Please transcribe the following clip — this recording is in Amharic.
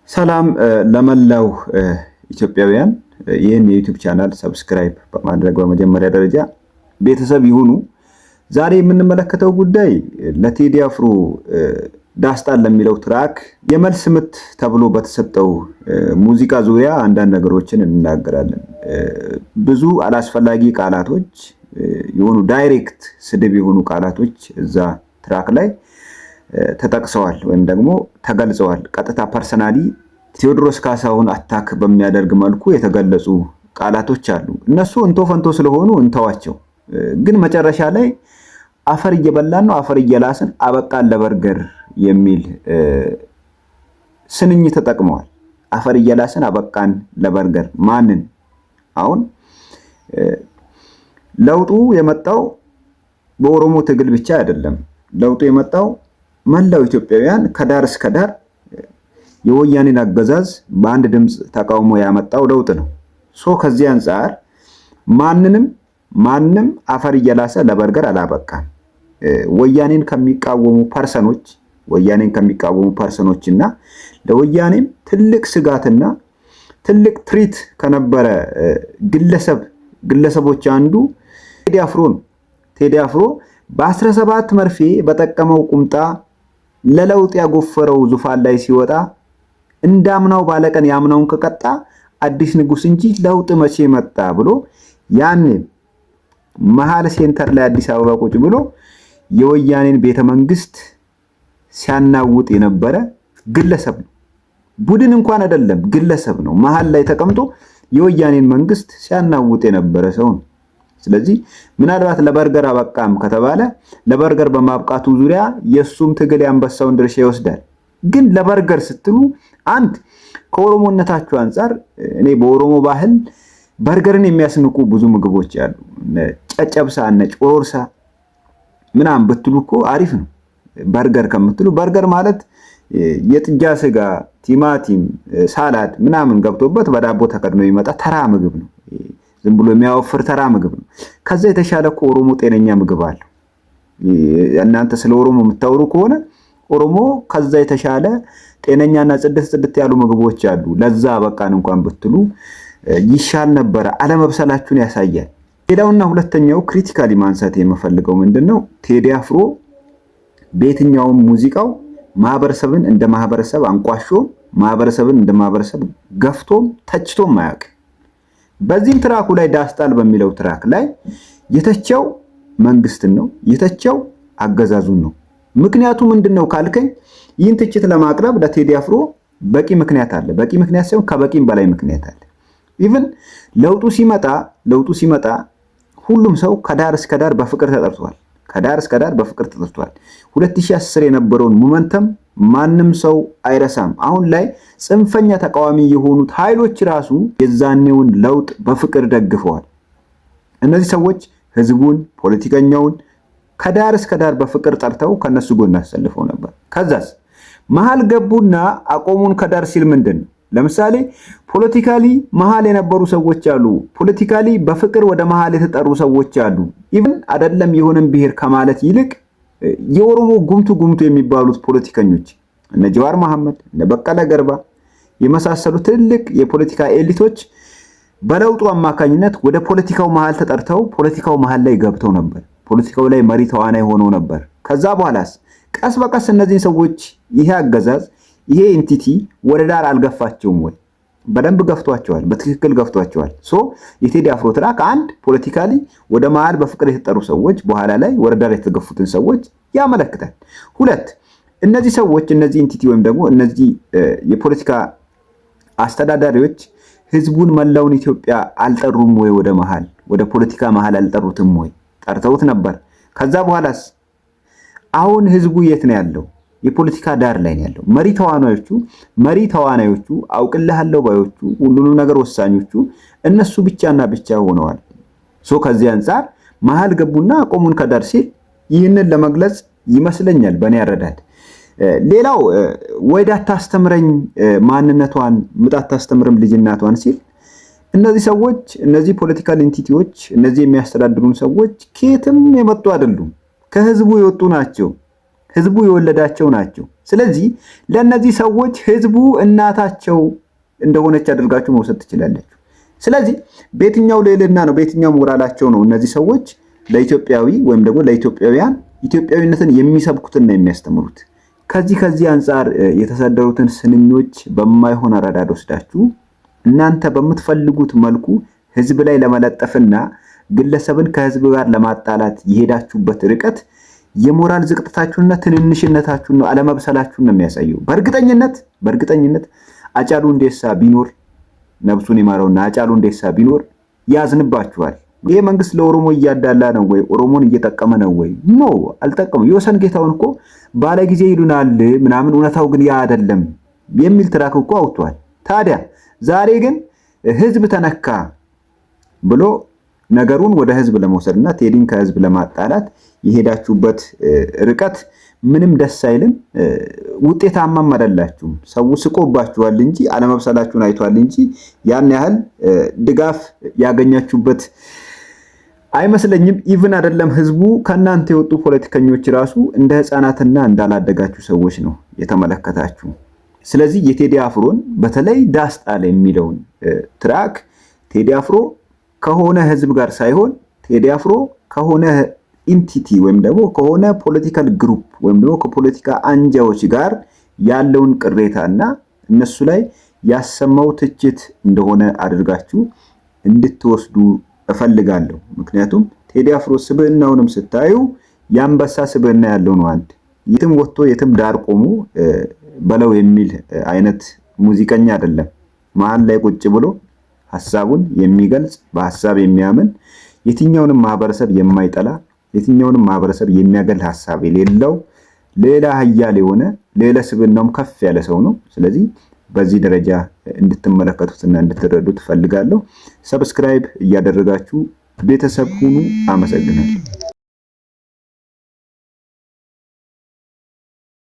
ሰላም ለመላው ኢትዮጵያውያን። ይህን የ YouTube channel subscribe በማድረግ በመጀመሪያ ደረጃ ቤተሰብ ይሁኑ። ዛሬ የምንመለከተው ጉዳይ ለቴዲ አፍሮ ዳስጣል ለሚለው track የመልስ ምት ተብሎ በተሰጠው ሙዚቃ ዙሪያ አንዳንድ ነገሮችን እንናገራለን። ብዙ አላስፈላጊ ቃላቶች የሆኑ፣ direct ስድብ የሆኑ ቃላቶች እዛ track ላይ ተጠቅሰዋል ወይም ደግሞ ተገልጸዋል። ቀጥታ personally ቴዎድሮስ ካሳሁን attack በሚያደርግ መልኩ የተገለጹ ቃላቶች አሉ። እነሱ እንቶ ፈንቶ ስለሆኑ እንተዋቸው። ግን መጨረሻ ላይ አፈር እየበላን ነው፣ አፈር እየላስን አበቃን ለበርገር የሚል ስንኝ ተጠቅመዋል። አፈር እየላስን አበቃን ለበርገር ማንን? አሁን ለውጡ የመጣው በኦሮሞ ትግል ብቻ አይደለም። ለውጡ የመጣው መላው ኢትዮጵያውያን ከዳር እስከ ዳር የወያኔን አገዛዝ በአንድ ድምፅ ተቃውሞ ያመጣው ለውጥ ነው። So ከዚህ አንጻር ማንንም ማንም አፈር እየላሰ ለበርገር አላበቃም። ወያኔን ከሚቃወሙ person ኦች እና ለወያኔም ትልቅ ስጋትና ትልቅ threat ከነበረ ግለሰቦች አንዱ ቴዲ አፍሮ ነው። ቴዲ አፍሮ በ17 መርፌ በጠቀመው ቁምጣ ለለውጥ ያጎፈረው ዙፋን ላይ ሲወጣ፣ እንዳምናው ባለቀን ያምናውን ከቀጣ አዲስ ንጉስ እንጂ ለውጥ መቼ መጣ ብሎ ያኔ መሀል center ላይ አዲስ አበባ ቁጭ ብሎ የወያኔን ቤተ መንግስት ሲያናውጥ የነበረ ግለሰብ ነው። ቡድን እንኳን አይደለም፣ ግለሰብ ነው። መሀል ላይ ተቀምጦ የወያኔን መንግስት ሲያናውጥ የነበረ ሰው ነው። ስለዚህ ምናልባት ለበርገር አበቃም ከተባለ ለበርገር በማብቃቱ ዙሪያ የእሱም ትግል የአንበሳውን ድርሻ ይወስዳል። ግን ለበርገር ስትሉ አንድ ከኦሮሞነታችሁ አንጻር እኔ በኦሮሞ ባህል በርገርን የሚያስንቁ ብዙ ምግቦች አሉ። ጨጨብሳ፣ እነ ጮርሳ ምናምን ብትሉ እኮ አሪፍ ነው። በርገር ከምትሉ፣ በርገር ማለት የጥጃ ስጋ፣ ቲማቲም፣ salad ምናምን ገብቶበት በዳቦ ተከድኖ የሚመጣ ተራ ምግብ ነው። ዝም ብሎ የሚያወፍር ተራ ምግብ ነው። ከዛ የተሻለ እኮ ኦሮሞ ጤነኛ ምግብ አለው። እናንተ ስለ ኦሮሞ የምታወሩ ከሆነ ኦሮሞ ከዛ የተሻለ ጤነኛና ጽድት ጽድት ያሉ ምግቦች አሉ። ለዛ በቃን እንኳን ብትሉ ይሻል ነበረ። አለመብሰላችሁን ያሳያል። ሌላውና ሁለተኛው critically ማንሳት የምፈልገው ምንድን ነው? ቴዲ አፍሮ በየትኛውም ሙዚቃው ማህበረሰብን እንደ ማህበረሰብ አንቋሾ፣ ማህበረሰብን እንደ ማህበረሰብ ገፍቶም ተችቶም አያውቅም። በዚህም track ኡ ላይ፣ ዳስጣል በሚለው track ላይ የተቸው መንግስትን ነው፣ የተቸው አገዛዙን ነው። ምክንያቱ ምንድን ነው ካልከኝ ይህን ትችት ለማቅረብ ለቴዲ አፍሮ በቂ ምክንያት አለ። በቂ ምክንያት ሳይሆን ከበቂም በላይ ምክንያት አለ። Even ለውጡ ሲመጣ ሁሉም ሰው ከዳር እስከ ዳር በፍቅር ተጠርቷል። ከዳር እስከ ዳር በፍቅር ተጠርቷል። 2010 የነበረውን momentum ማንም ሰው አይረሳም። አሁን ላይ ጽንፈኛ ተቃዋሚ የሆኑት ኃይሎች ራሱ የዛኔውን ለውጥ በፍቅር ደግፈዋል። እነዚህ ሰዎች ህዝቡን፣ ፖለቲከኛውን ከዳር እስከ ዳር በፍቅር ጠርተው ከነሱ ጎን አሰልፈው ነበር። ከዛስ መሀል ገቡና አቆሙን ከዳር ሲል ምንድን ነው? ለምሳሌ politically መሀል የነበሩ ሰዎች አሉ። Politically በፍቅር ወደ መሀል የተጠሩ ሰዎች አሉ። Even አይደለም የሆነን ብሔር ከማለት ይልቅ የኦሮሞ ጉምቱ ጉምቱ የሚባሉት ፖለቲከኞች እነ ጀዋር መሐመድ፣ እነ በቀለ ገርባ የመሳሰሉ ትልልቅ የፖለቲካ elite ኦች በለውጡ አማካኝነት ወደ ፖለቲካው መሀል ተጠርተው ፖለቲካው መሀል ላይ ገብተው ነበር። ፖለቲካው ላይ መሪ ተዋናይ ሆነው ነበር። ከዛ በኋላስ ቀስ በቀስ እነዚህን ሰዎች ይሄ አገዛዝ፣ ይሄ entity ወደ ዳር አልገፋቸውም ወይ? በደንብ ገፍቷቸዋል። በትክክል ገፍቷቸዋል። So የቴዲ አፍሮ track አንድ politically ወደ መሀል በፍቅር የተጠሩ ሰዎች በኋላ ላይ ወደ ዳር የተገፉትን ሰዎች ያመለክታል። ሁለት፣ እነዚህ ሰዎች፣ እነዚህ entity ወይም ደግሞ እነዚህ የፖለቲካ አስተዳዳሪዎች ህዝቡን፣ መላውን ኢትዮጵያ አልጠሩም ወይ? ወደ መሃል፣ ወደ ፖለቲካ መሃል አልጠሩትም ወይ? ጠርተውት ነበር። ከዛ በኋላስ አሁን ህዝቡ የት ነው ያለው? የፖለቲካ ዳር ላይ ነው ያለው። መሪ ተዋናዮቹ፣ አውቅልሃለሁ ባዮቹ፣ ሁሉንም ነገር ወሳኞቹ እነሱ ብቻና ብቻ ሆነዋል። So ከዚህ አንጻር መሀል ገቡና አቆሙን ከዳር ሲል ይህንን ለመግለጽ ይመስለኛል በእኔ አረዳድ። ሌላው ወይዳ ታስተምረኝ ማንነቷን ምጣት ታስተምርም ልጅ እናቷን ሲል እነዚህ ሰዎች፣ እነዚህ political entity ዎች፣ እነዚህ የሚያስተዳድሩን ሰዎች ከየትም የመጡ አይደሉም። ከህዝቡ የወጡ ናቸው። ህዝቡ የወለዳቸው ናቸው። ስለዚህ ለእነዚህ ሰዎች ህዝቡ እናታቸው እንደሆነች አድርጋችሁ መውሰድ ትችላላችሁ። ስለዚህ በየትኛው ልዕልና ነው፣ በየትኛው ሞራላቸው ነው እነዚህ ሰዎች ለኢትዮጵያዊ ወይም ደግሞ ለኢትዮጵያውያን ኢትዮጵያዊነትን የሚሰብኩትና የሚያስተምሩት? ከዚህ አንጻር የተሰደሩትን ስንኞች በማይሆን አረዳድ ወስዳችሁ እናንተ በምትፈልጉት መልኩ ህዝብ ላይ ለመለጠፍና ግለሰብን ከህዝብ ጋር ለማጣላት የሄዳችሁበት ርቀት የሞራል ዝቅጠታችሁንና ትንንሽነታችሁን ነው፣ አለመብሰላችሁን ነው የሚያሳየው። በእርግጠኝነት አጫሉ ሁንዴሳ ቢኖር፣ ነፍሱን ይማረውና አጫሉ ሁንዴሳ ቢኖር ያዝንባችኋል። ይሄ መንግስት ለኦሮሞ እያዳላ ነው ወይ? ኦሮሞን እየጠቀመ ነው ወይ? No፣ አልጠቀመም። የወሰን ጌታውን እኮ ባለ ጊዜ ይሉናል ምናምን፣ እውነታው ግን ያ አይደለም የሚል track እኮ አውጥቷል። ታዲያ ዛሬ ግን ህዝብ ተነካ ብሎ ነገሩን ወደ ህዝብ ለመውሰድና ቴዲን ከህዝብ ለማጣላት የሄዳችሁበት ርቀት ምንም ደስ አይልም። ውጤታማም አይደላችሁም። ሰው ስቆባችኋል እንጂ፣ አለመብሰላችሁን አይቷል እንጂ ያን ያህል ድጋፍ ያገኛችሁበት አይመስለኝም። Even አይደለም ህዝቡ፣ ከእናንተ የወጡ ፖለቲከኞች ራሱ እንደ ህፃናትና እንዳላደጋችሁ ሰዎች ነው የተመለከታችሁ። ስለዚህ የቴዲ አፍሮን በተለይ ዳስ ጣለ የሚለውን track ቴዲ አፍሮ ከሆነ ህዝብ ጋር ሳይሆን ቴዲ አፍሮ ከሆነ entity ወይም ደግሞ ከሆነ political group ወይም ደግሞ ከፖለቲካ አንጃዎች ጋር ያለውን ቅሬታና እነሱ ላይ ያሰማው ትችት እንደሆነ አድርጋችሁ እንድትወስዱ እፈልጋለሁ። ምክንያቱም ቴዲ አፍሮ ስብዕናውንም ስታዩ የአንበሳ ስብዕና ያለው ነው። አንድ የትም ወጥቶ የትም ዳር ቆሞ በለው የሚል አይነት ሙዚቀኛ አይደለም። መሀል ላይ ቁጭ ብሎ ሀሳቡን የሚገልጽ፣ በሀሳብ የሚያምን፣ የትኛውንም ማህበረሰብ የማይጠላ፣ የትኛውንም ማህበረሰብ የሚያገል ሀሳብ የሌለው፣ ሌላ ሀያል የሆነ፣ ሌላ ስብዕናውም ከፍ ያለ ሰው ነው። ስለዚህ በዚህ ደረጃ እንድትመለከቱትና እንድትረዱት እፈልጋለሁ። Subscribe እያደረጋችሁ ቤተሰብ ሁኑ። አመሰግናለሁ።